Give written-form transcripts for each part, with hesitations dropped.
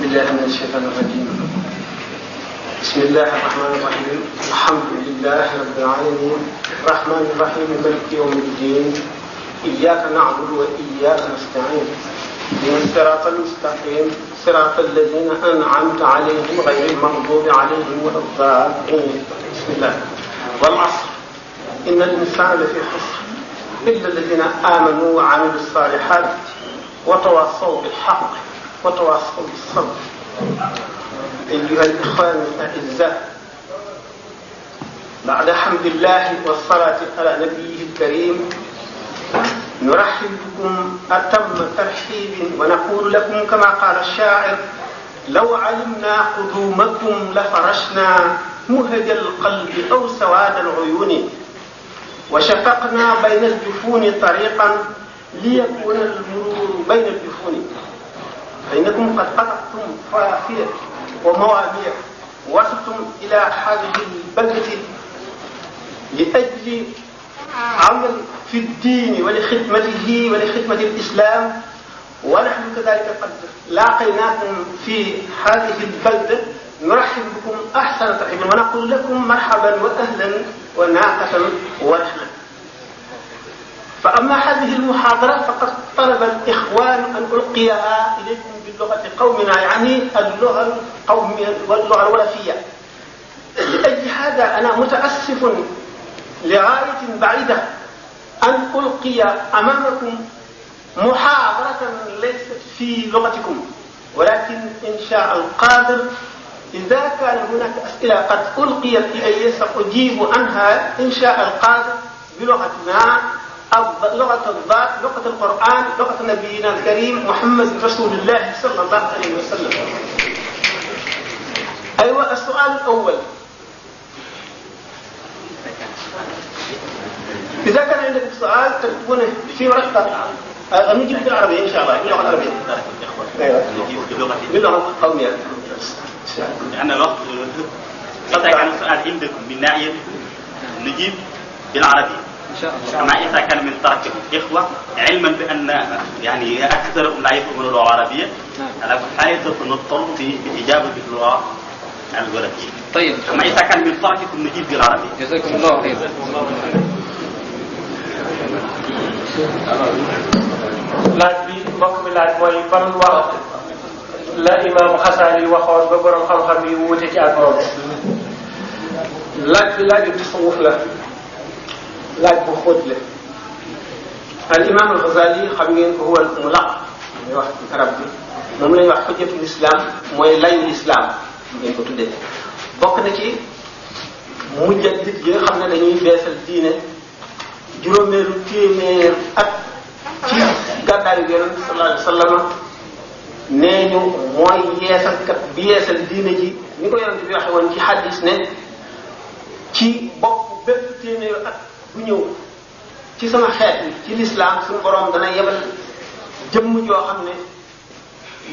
بالله من الشيطان الرجيم. بسم الله الرحمن الرحيم. الحمد لله رب العالمين الرحمن الرحيم مالك يوم الدين إياك نعبد وإياك نستعين اهدنا الصراط المستقيم صراط الذين أنعمت عليهم غير المغضوب عليهم ولا الضالين. بسم الله. والعصر إن الإنسان لفي خسر إلا الذين آمنوا وعملوا الصالحات وتواصوا بالحق وتواصوا بالصبر. أيها الإخوان الأعزاء، بعد حمد الله والصلاة على نبيه الكريم نرحب بكم أتم ترحيب ونقول لكم كما قال الشاعر: لو علمنا قدومكم لفرشنا مهج القلب أو سواد العيون وشققنا بين الجفون طريقا ليكون المرور بين الجفون فإنكم قد قطعتم فرافير وموامير وصلتم إلى هذه البلدة لأجل عمل في الدين ولخدمته ولخدمة الإسلام، ونحن كذلك قد لاقيناكم في هذه البلدة. نرحب بكم أحسن ترحيب ونقول لكم مرحبا وأهلا وناقة ورحمة. فأما هذه المحاضرة فقد طلب الإخوان أن ألقيها إليكم بلغة قومنا، يعني اللغة القومية واللغة الولفية. لأجل هذا أنا متأسف لغاية بعيدة أن ألقي أمامكم محاضرة ليست في لغتكم، ولكن إن شاء القادر إذا كان هناك أسئلة قد ألقيت إلي سأجيب عنها إن شاء القادر بلغتنا أو لغة الذات، لغة القرآن، لغة نبينا الكريم محمد رسول الله صلى الله عليه وسلم. أيوة، السؤال الأول: إذا كان عندك سؤال تكتبونه في ورقة. نجيب بالعربية إن شاء الله، باللغة العربية. أيوة، باللغة القومية. لأن الوقت قد كان السؤال عندكم من ناحية نجيب بالعربية إن شاء الله. كما إذا كان من طرف الإخوة علما بأن يعني أكثرهم لا يفهمون اللغة العربية، على كل حال نضطر بالإجابة باللغة الولفية. طيب، كما إذا كان من طرفكم نجيب بالعربية. جزاكم الله خير. laaj bi mbokk mi laaj mooy ban wax la imaam Xasaali waxoon ba borom xam-xam yi wuute ci ak moom. laaj bi laaju tasawuf la, laaj bu xóot la. al imaam al Xasaali xam ngeen ko huwa mu laq muy wax ci arab bi, moom la ñuy wax xujjatul islam, mooy layu islam ngeen ko tuddee. bokk na ci mujjadit yi nga xam ne dañuy beesal diine juróomeelu téeméer at ci gàddaayu Yonent sallallahu alayhi wa sallam. nee ñu mooy yeesalkat bi yeesal diine ji, ni ko Yonent bi waxe woon ci xaddis ne ci bopp bépp téeméeru at bu ñëw ci sama xeet bi ci lislaam suñu borom dana yebal jëmm joo xam ne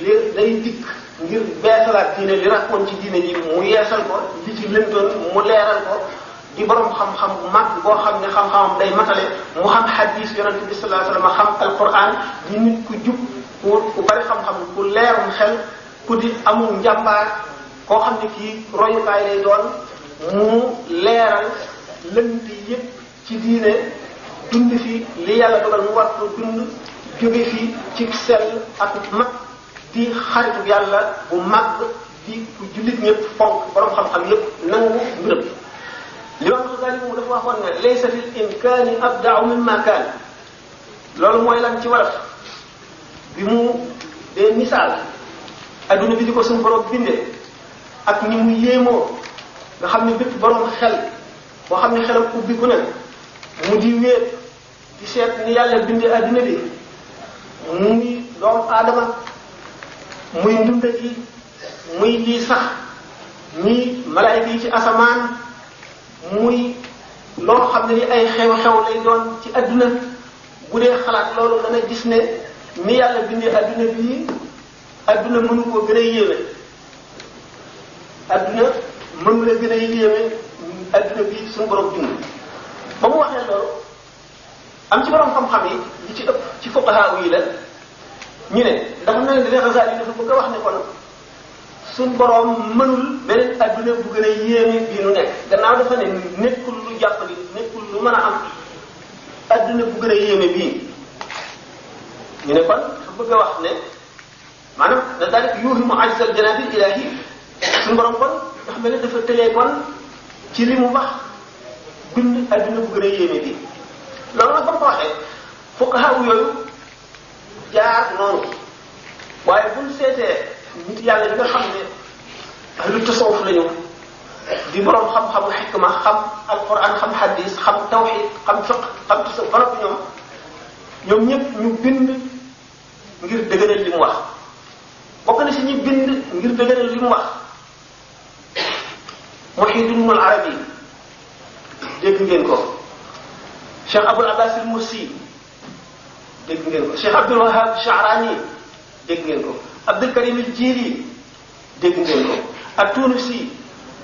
li day dikk ngir beesalaat diine li rakkoon ci diine ji mu yeesal ko, li ci lëntoon mu leeral ko, di borom xam-xam bu mag boo xam ne xam-xamam day matale, mu xam xadis Yonent bi sallallahu alayhi wasallam, xam alquran, di nit ku jub, ku bari xam-xam, ku leerum xel, ku di amul njàmbaar, koo xam ne kii royukaay lay doon, mu leeral lënt yépp ci diine, dund fi li yàlla dogal mu war ko dund, jóge fi ci sell ak mag, di xaritu yàlla bu mag, di ku jullit ñëpp fonk, borom xam-xam yépp nangu mbiram. Limaam Xasaali moom dafa waxoon ne laysa fil imkaani abda'u mimma kaan. loolu mooy lan ci wolof bi mu dee misaal adduna bi di ko suñu borom bindee ak ni mu yéemoo, nga xam ne bépp borom xel boo xam ne xelam ubbiku na mu di wéet di seet ni yàlla bindee adduna bi, muy doomu aadama, muy ndunda yi, muy lii sax, muy malaayika yi ci asamaan, muy loo xam ne ni ay xew-xew lay doon ci adduna. bu dee xalaat loolu dana gis ne ni yàlla bindee adduna bii, adduna mënu ko gën a yéeme, adduna mënu la gën a yéeme adduna bii suñu borom bind. ba mu waxee loolu am ci borom xam-xam yi li ci ëpp ci fuqaha yi la ñu ne dafa mel ni Xasaali dafa bëgg a wax ne kon suñ boroom mënul beneen adduna bu gën a yéeme bii nu nekk gannaaw dafa ne nekkul lu jàppali nekkul lu mën a am adduna bu gën a yéeme bii ñu ne kon dafa bëgg a wax ne maanaam da daal di yuuxi mu ajsal janaabil ilaahi suñu borom kon dafa mel ne dafa tëlee kon ci li mu wax bind adduna bu gën a yéeme bii loolu nag ba mu ko waxee fuqaha yooyu jaar noonu waaye buñ seetee nit yàlla yi nga xam ne ahlu tasawuf lañu di borom xam-xamu xikma xam alquran xam hadis xam tawxid xam fiq xam tasawuf ba noppi ñoom ñëpp ñu bind ngir dëgëral li mu wax bokk na si ñi bind ngir dëgëral li mu wax Muhyiddin al-Arabi dégg ngeen ko Cheikh Abul Abbas al-Mursi dégg ngeen ko Cheikh Abdul Wahhab Sha'rani dégg ngeen ko Abdul Karim al-Jili dégg ngeen ko ak Tunusi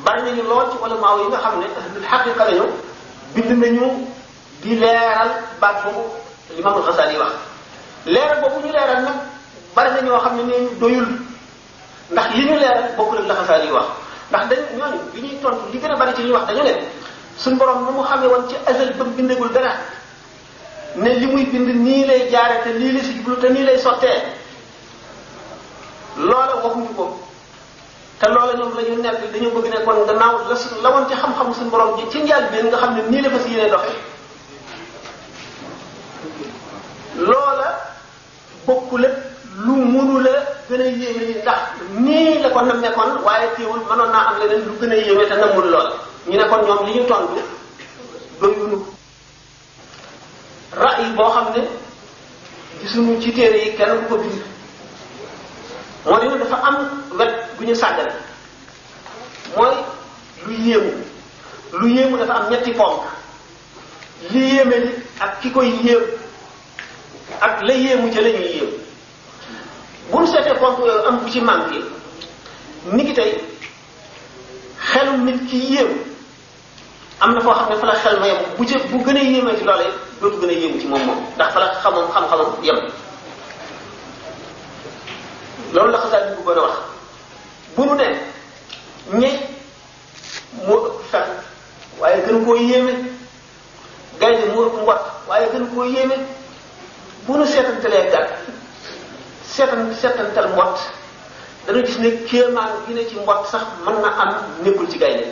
bari nañu lool ci ulama yi nga xam ne ahlul haqiqa lañu bind nañu di leeral baat boobu Imam al-Ghazali wax leeral boobu ñu leeral nag bari na ñoo xam ne nee ñu doyul ndax li ñu leeral bokkul ak la Ghazali wax ndax dañ ñooñu li ñuy tontu li gën a bari ci li ñuy wax dañu ne suñ borom nu mu xamee woon ci azal ba bindagul dara ne li muy bind nii lay jaare te lii la si jublu te nii lay sottee loola waxuñu ko te loola ñoom la ñu nekk dañoo bëgg ne kon gannaaw la woon ci xam-xamu suñu borom ji ci njaal bi nga xam ne nii la fas yéene doxe loola bokkul ak lu mënu la gën a yéeme ni ndax nii la ko nam nekkoon waaye teewul mënoon naa am leneen lu gën a yéeme te namul loola ñu ne kon ñoom li ñu tontu doyunu ra'y boo xam ne gisuñu ci téere yi kenn ku ko bind moo di ne dafa am wet bu ñu sàggale mooy lu yéemu dafa am ñetti ponk li yéeme li ak ki koy yéem ak la yéemu ca la ñuy yéem bu ñu seetee ponk yooyu am bu ci manqué ni ki tey xelum nit ki yéem am na foo xam ne fa la xel ma yem bu gën a yéemee ci loolee dootu gën a yéemu ci moom ndax fa la xam-xamam yem loolu la xasaat bi bëggoon a wax bu nu ne ñey moo ëpp fen waaye gën koo yéeme gaynde moo ëpp mbott waaye gën koo yéeme bu nu seetantalee gàtt seetantal mbott dana gis ne kéemaan gi ne ci mbott sax mën na am nekkul ci gaynde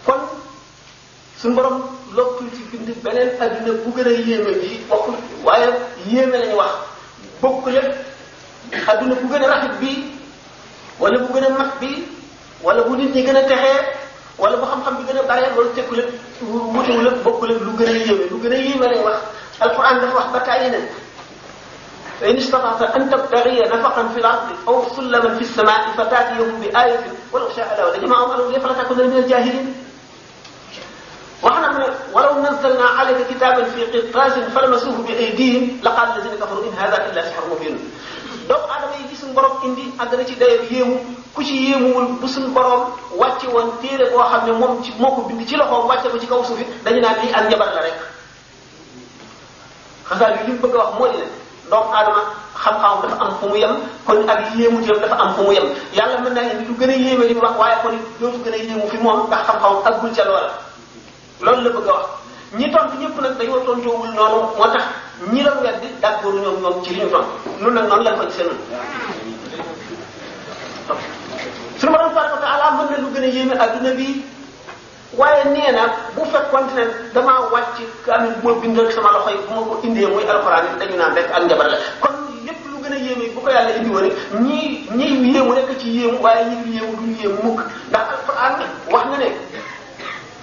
kon suñu borom lottul ci bind beneen adduna bu gën a yéeme bi bokkul waaye yéeme lañu wax bokk lépp adduna bu gën a rafet bi wala bu gën a mat bi wala bu nit ñi gën a texee wala bu xam-xam bi gën a bare loolu tekku lépp wutewul lépp bokku lépp lu gën a yéeme lu gën a yéeme lañ wax alquran dafa wax ba tàyyi ne fa in istata'ta an tabtaghiya nafaqan fi l-ardi aw sullaman fi s-samaa'i fataatiyahum bi ayatin walaw sha'a Allahu lajama'ahum ala al-hudaa fala takunanna min al-jaahiliin wax na ne walaw nazzalna alayka kitaban fi qirtasin falamasuhu bi aydihim laqala allazina kafaru in hadha illa sihrun mubin doomu aadama yi gis suñu borom indi àgg na ci dayo yéemu ku ci yéemuwul bu suñu borom wàcce woon téere boo xam ne moom ci moo ko bind ci loxoom wàcce ko ci kaw suuf it dañu naan lii ak njabar la rek xasaal bi li mu bëgg a wax moo di ne doomu aadama xam-xamam dafa am fu mu yem kon ak yéemu jëm dafa am fu mu yem yàlla mën naa indi lu gën a yéeme li mu wax waaye kon dootu gën a yéemu fi moom ndax xam-xamam aggul ca loola loolu la bëgg a wax ñi tontu ñëpp nag dañoo tontoowul noonu moo tax ñi doon weddi d'accord ñoom ci li ñu tontu nun nag noonu lañ ko gisee noonu suñu borom tabaraka wa taala mën na lu gën a yéeme adduna bi waaye nee na bu fekkoonte ne damaa wàcc kaamil bu ma bindal sama loxo yi bu ma ko indee muy alxuraan yi dañu naan rek ak njabar la kon lépp lu gën a yéeme bu ko yàlla indi woon ñi yéemu nekk ci yéemu waaye ñi yéemu duñu yéemu mukk ndax alxuraan wax na ne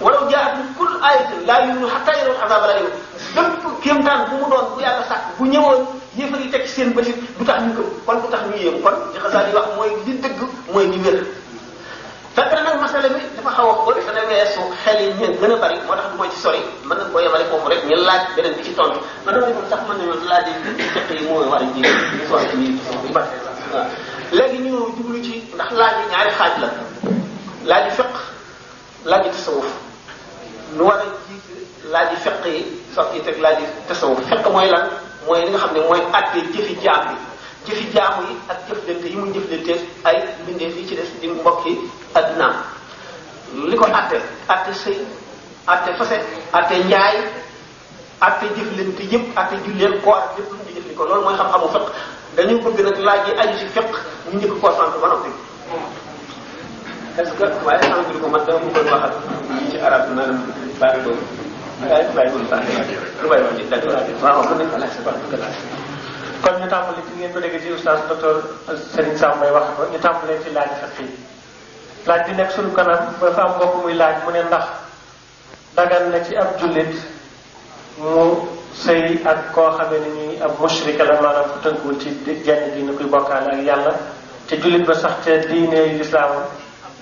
walaw jaa'at min kulli aayatin laa yu'minuuna hattaa yarawul azaabal aliim bépp kéemtaan bu mu doon bu yàlla sàkk bu ñëwoon yéefar yi teg ci seen bëtit du tax ñu gëm kon du tax ñu yéem kon li Xasaali wax mooy li dëgg mooy li wér fekk na nag masala mi dafa xaw a xóot dana weesu xel yi ñeen gën a bari moo tax du ma ci sori mën nañ koo yemale foofu rek ñu laaj beneen bi ci tontu man dama defoon sax mën nañoo laaj fekk yi moo war a ji ñu sori ci biir waaw léegi ñu jublu ci ndax laaj yi ñaari xaaj la laaj yi fiq laaj yi tasawuf nu war a jiit laaj yi fiq yi soog yi teg laaj yi tasawuf fiq mooy lan mooy li nga xam ne mooy àtte jëfi jaam bi jëfi jaamu yi ak jëflante yi muy jëflante digganteeg ay bindee fii ci des di mbokki addunaam li ko atte sëy atte fase atte njaay atte jëflante yëpp atte julleen koor ak yëpp lu ñu jëfli ko loolu mooy xam-xamu fiq dañu bëgg nag laaj yi aju si fiq ñu njëkk koo sant ba noppi est-ce que waaye sant bi ko mat dama bëggoon waxal ci arab bi maanaam bàyyi boobu bàyyi boobu lu may wax ni waaw mën nañ ko laaj kon ñu tàmbali ci ngeen ko dégg ci oustaz docteur Serigne Sam may wax ko ñu tàmbalee ci laaj fiq yi laaj bi nekk suñu kanam ba fa am mbokk muy laaj mu ne ndax dagan na ci ab jullit mu sëy ak koo xamee ni nii ab mushrika la maanaam ku tënkuwul ci jenn diine kuy bokkaale ak yàlla te jullit ba sax te diine lislaam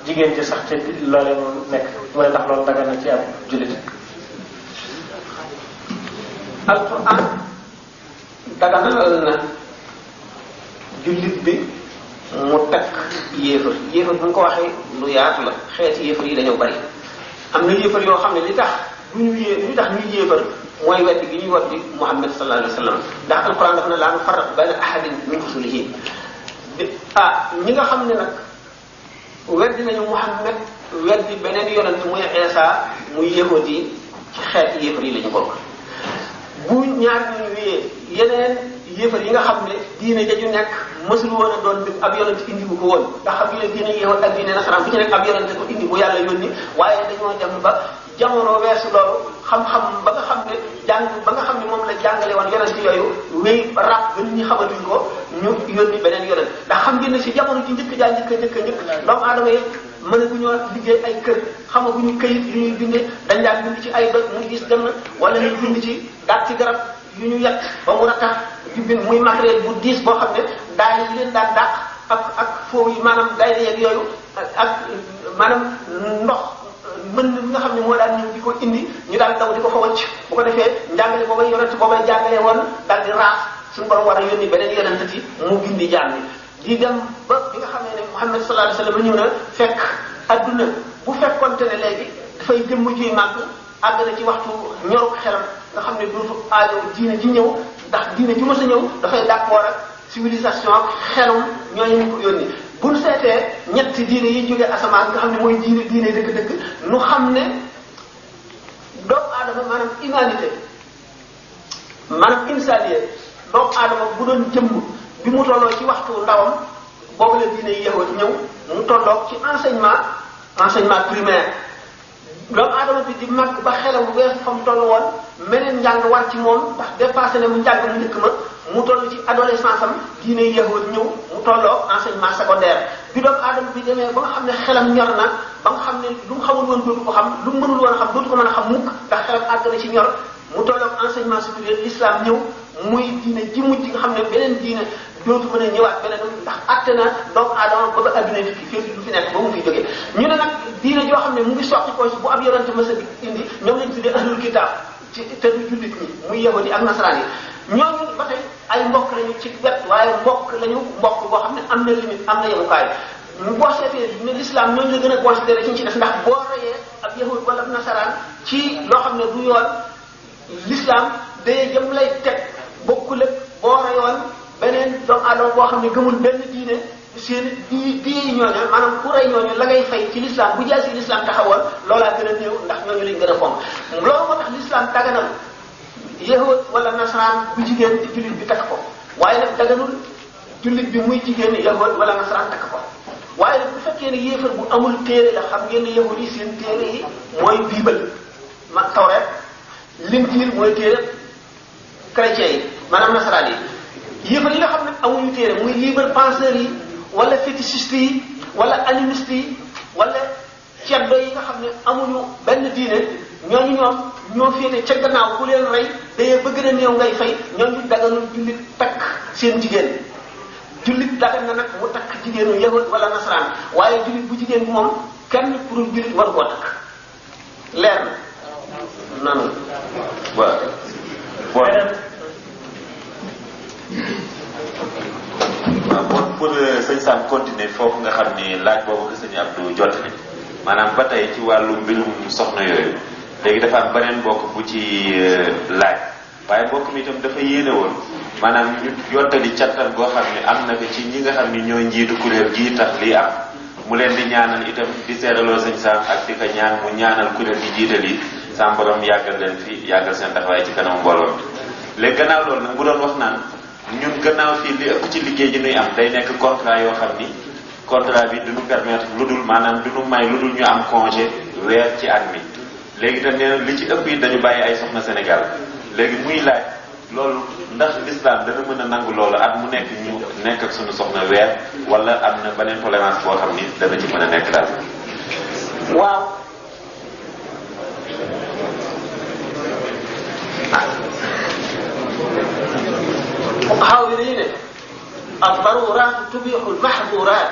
jigéen ci sax te loolee mu nekk mu ne ndax loolu dagan na ci ab jullit. alquran daganal na jullit bi mu takk yéefar bu ñu ko waxee lu yaatu la xeeti yéefar yi dañoo bari am na yéefar yoo xam ne li tax ñuy yéefar mooy weddi gi ñuy weddi Muhammad sallallahu alayhi wa sallam ndax alquran daf na laa nufarriqu bayna ahadin min rusulihi ñi nga xam ne nag weddi nañu Muhammad weddi beneen yonent muy Isa muy yahudi yi ci xeeti yéefar yi la ñu bokk bu ñaar ñu wéyee yeneen yéefar yi nga xam ne diine jaju nekk mësul woon a doon ab yonent indi bu ko woon ndax xam ne diine yahud ak diine nasaraan bu ci nekk ab yonent ko indi bu yàlla yónni waaye dañoo dem ba jamono weesu loolu xam-xam ba nga xam ne moom la jàngale woon yonent yooyu wéy rab gën ñi xamatuñ ko ñu yónni beneen yonent ndax xam ngeen ne si jamono ci njëkk doomu aadama yi mën a bu ñoo liggéey ay kër xamaguñu këyit yu ñuy bindee dañ daan bind ci ay doj mu gis dem na wala ñu bind ci daat ci garab yu ñu yett ba mu ratax di bind muy matériel bu diis boo xam ne daay yi leen daan dàq ak foofu yi maanaam day yeeg yooyu ak maanaam ndox mën na nga xam ne moo daan ñëw di ko indi ñu daal daw di ko fa wëcc bu ko defee njàngale boobay yonent boobay jàngale woon daal di raas suñu borom war a yónni beneen yonent ci mu gindi jaam bi di dem ba bi nga xam ne Muhammad sallallahu alayhi wasallam ñëw na fekk adduna bu fekkonte ne léegi dafay jëmm juy màgg àgg na ci waxtu ñoruk xelam nga xam ne dootu aajo diine ji ñëw ndax diine ji mës a ñëw dafay d'accord ak civilisation ak xelum ñooñu ñu ko yónni bu ñu seetee ñetti diine yi jógee asamaan nga xam ne mooy diine dëgg-dëgg nu xam ne doomu aadama maanaam humanité maanaam insaniye doomu aadama bu doon jëmm bi mu tolloo ci waxtu ndawam boobu la diine yahud ñëw mu tolloog ci enseignement primaire doomu aadama bi di màgg ba xelam weesu fa mu toll woon meneen njàng war ci moom ndax dépassé na mu njàng mu njëkk ma mu toll ci adolescence am diine yahud ñëw mu tolloo enseignement secondaire bi doomu aadama bi demee ba nga xam ne xelam ñor na ba nga xam ne lu mu xamul woon dootu ko xam lu mu mënul woon a xam dootu ko mën a xam mukk ndax xelam àgg na ci ñor mu tolloog enseignement supérieur l'islam ñëw muy diine ji mujj nga xam ne beneen diine dootu mën a ñëwaat beneen ndax àtte na doomu aadama ba ba adduna fi fii du fi nekk ba mu fi jógee ñu ne nag diine joo xam ne mu ngi soqi ko bu ab yonente mës a indi ñoom lañ tuddee ahlul kitab ci te du jullit ñi muy yahudi ak nasaraan yi ñooñu ba tey ay mbokk lañu ci wet waaye mbokk boo xam ne am na limite am na yemukaay boo seetee ne l'islam ñooñu la gën a considéré ci des ndax boo reyee ab yahud wala ab nasaraan ci loo xam ne du yoon l'islam day jëm lay teg bokkul ak boo reyoon beneen doomu aadama boo xam ne gëmul benn diine seen di ñooñu maanaam ku rey ñooñu la ngay fay ci l'islam bu jaay si l'islam taxawoon loolaa gën a néew ndax ñooñu lañ gën a fonk loolu moo tax l'islam daganal yahud wala nasaraan bu jigéen ci jullit bi takk ko waaye nag daganul jullit bi muy jigéen yahud wala nasaraan takk ko waaye nag bu fekkee ne yéefar bu amul téere la xam ngeen ne yahud yi seen téere yi mooy biibal ma tawreet linjiil mooy téere chrétiens yi maanaam nasaraan yi yéefar yi nga xam ne amuñu téere muy libre penseurs yi wala fétichiste yi wala animiste yi wala ceddo yi nga xam ne amuñu benn diine ñooñu ñoo féete ca gannaaw ku leen rey day bëgg na néew ngay fay ñooñu daganul jullit takk seen jigéen jullit dagan na nag mu takk jigéenu yahud wala nasaraan waaye jullit bu jigéen bi moom kenn pour jullit war koo takk leer na nanu waaw pour sëñ Sam continuer foofu nga xam ni laaj boobu nga sëñ Abdou jot ni maanaam ba tey ci wàllu mbirum soxna yooyu léegi dafa am beneen mbokk bu ci laaj waaye mbokk mi itam dafa yéene woon maanaam ñu yottali cattal boo xam ne am na ko ci ñi nga xam ni ñoo njiitu kuréel gii tax lii am mu leen di ñaanal itam di seedaloo sëñ Sam ak di ko ñaan mu ñaanal kuréel gi jiital yi sa borom yàggal leen fi yàggal seen taxawaay ci kanam mbooloo mi léegi gannaaw loolu nag mu doon wax naan ñun gannaaw fii li ëpp ci liggéey ji nuy am day nekk contrat yoo xam ni contrat bi duñu permettre lu dul maanaam duñu may lu dul ñu am congé weer ci at mi léegi te nee na li ci ëpp yi dañu bàyyi ay soxna Sénégal léegi muy laaj loolu ndax l'islam dana mën a nangu loolu at mu nekk ñu nekk ak suñu soxna weer wala am na beneen tolérance boo xam ni dana ci mën a nekk daal. waaw xaw yi dañu ne ad-darurat tubihu al-mahdhurat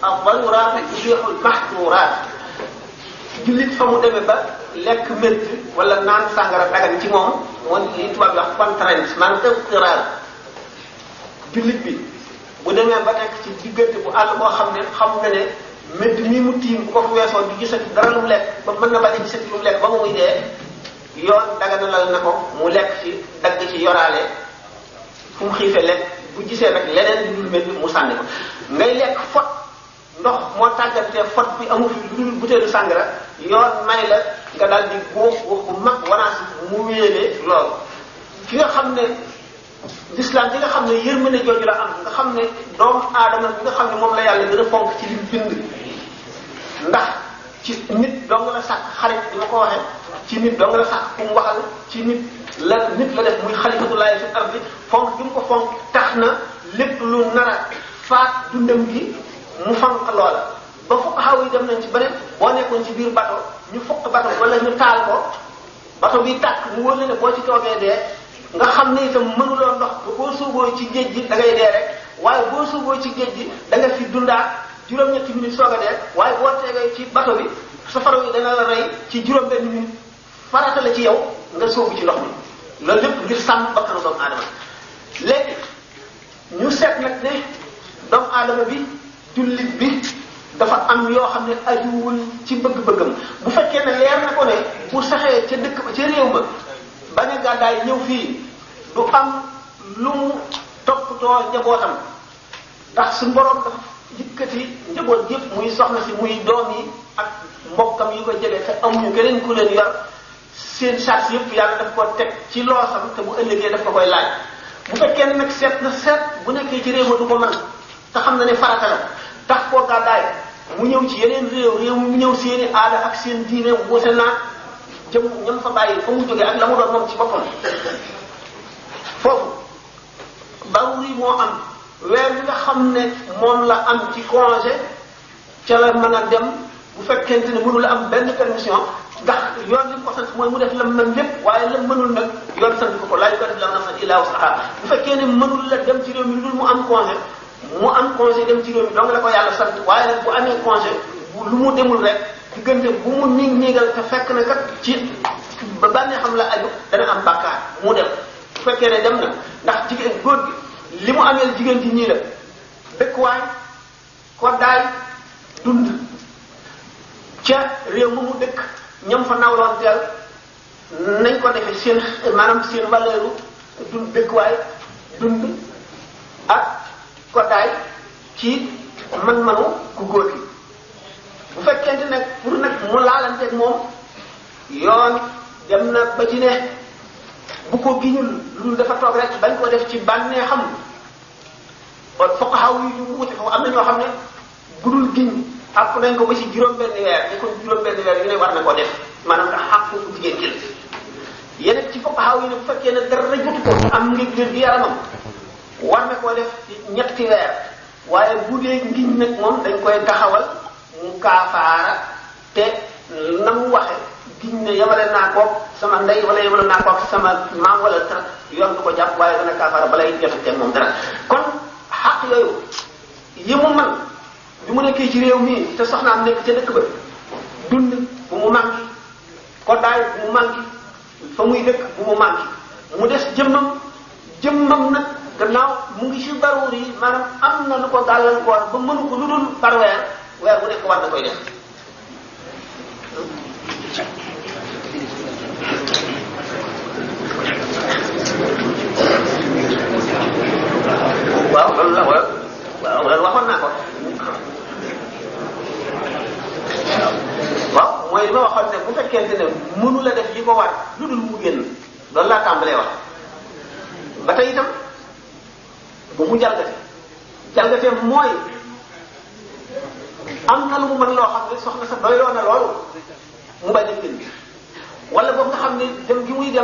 ad-darurat tubihu al-mahdhurat jullit fa mu demee ba lekk médd wala naan sàngara dagan ci moom moo li tubaab yi wax contrainte maanaam ixtiraar jullit bi bu demee ba nekk ci diggante bu àll boo xam ne xam na ne médd mi mu tiim bu ko fu weesoo di gisati dara lu mu lekk ba mën na bañ a gisati lu mu lekk ba mu muy dee yoon daganalal na ko mu lekk ci dagg ci yoraale fu mu xiifee lekk bu gisee nag leneen lu dul médd mu sànni ko ngay lekk fot ndox moo tàggatee fot bi amu fi lu dul butéelu sàngara yoon may la nga daal di góox góox bu mag wanaas mu wéelee loolu ki nga xam ne l'islam bi nga xam ne yërmande jooju la am nga xam ne doomu aadama bi nga xam ne moom la yàlla gën a fonk ci lim bind ndax ci nit dong la sàkk xarit bi ma ko waxee ci nit dong la sàkk ku mu waxal ci nit la def muy xalifatullahi fi ardi fonk bi mu ko fonk tax na lépp lu nar a faat dundam gi mu fanq loola ba fuqaha yi dem nañ ci beneen boo nekkoon ci biir bato ñu fukk bato wala ñu taal ko bato bi tàkk mu wóor la ne boo ci toogee dee nga xam ne itam mënuloo ndox ba boo suuboo ci géej gi da ngay dee rek waaye boo suuboo ci géej gi da nga fi dundaat juróom-ñetti minutes soog a dee waaye boo tegee ci bato bi safara yi dana la rey ci juróom-benn minute farata la ci yow nga sóobu ci ndox mi loolu lépp ngir sàmm bakkanu doomu aadama léegi ñu seet nag ne doomu aadama bi jullit bi dafa am yoo xam ne ajuwul ci bëgg-bëggam bu fekkee ne leer na ko ne bu saxee ca dëkk ba ca réew ma bañ a gàddaay ñëw fii du am lu mu toppatoo njabootam ndax suñu borom dafa yëkkati njaboot yëpp muy soxna si muy doom yi ak mbokkam yi ko jege te amuñu keneen ku leen yor seen charge yëpp yàlla daf ko teg ci loosam te bu ëllëgee daf ko koy laaj bu fekkee ne nag seet na seet bu nekkee ci réew ma du ko mën te xam na ne farata la tax koo gàddaay mu ñëw ci yeneen réew mu ñëw seeni aada ak seen diine wute naa jëm ñam fa bàyyi fa mu jógee ak la mu doon moom ci boppam foofu daruri moo am weer bi nga xam ne moom la am ci congé ca la mën a dem bu fekkente ne mënul am benn permission ndax yoon li mu ko sant mooy mu def la mën lépp waaye la mënul nag yoon sant ko laa yukallifu llaahu nafsan illaa wus'ahaa bu fekkee ne mënul la dem ci réew mi lu dul mu am congé dem ci réew mi donc la ko yàlla sant waaye nag bu amee congé lu mu demul rek diggante bu mu niigal te fekk na kat ci ba bànnee xam la aju dana am bàkkaar mu dem bu fekkee ne dem na ndax jigéen góor gi li mu ameel jigéen ji ñii la dëkkuwaay koddaay dund ca réew mu mu dëkk ñam fa nawloon teel nañ ko defee seen maanaam seen valeur dund dëkkuwaay dund ak koddaay ci man-manu ku góor gi bu fekkente nag pour nag mu laalanteeg moom yoon dem na ba ci ne bu ko giñul lu dafa toog rek bañ ko def ci bànnee xam kon fuqaha yi ñu wuti foofu am na ñoo xam ne budul giñ àpp nañ ko ba ci juróom-benn weer te kon juróom-benn weer yu ne war na ko def maanaam nga xàq ku jigéen ki la yeneen ci fuqaha yi ne bu fekkee ne dara jotu ko am ngi wér gi yaramam war na koo def ñetti weer waaye bu dee ngiñ nag moom dañ koy taxawal mu kaafaara te na mu waxe giñ ne yamale naa koog sama ndey wala yamale naa koog sama maam wala dara yoon du ko jàpp waaye dana kaafaara balay jotateeg moom dara kon xaq yooyu yi mu man bi mu nekkee ci réew mii te soxnaam nekk ca dëkk ba dund bu mu manqué koddaay bu mu manqué fa muy dëkk bu mu manqué mu des jëmmam nag gannaaw mu ngi ci daruur yi maanaam am na lu ko gàllankoor ba mënu ko lu dul par weer bu nekk war na koy def waaw loolu la waaw loolu waxoon naa ko waaw mooy li ma waxoon ne bu fekkente ne mënu la def yi ko war lu dul mu génn loolu laa tàmbalee wax ba tey itam bu mu jalgate mooy am na lu mu mën loo xam ne soxna sa doyloo na loolu mu bañ a génn wala boobu nga xam ne dem gi muy dem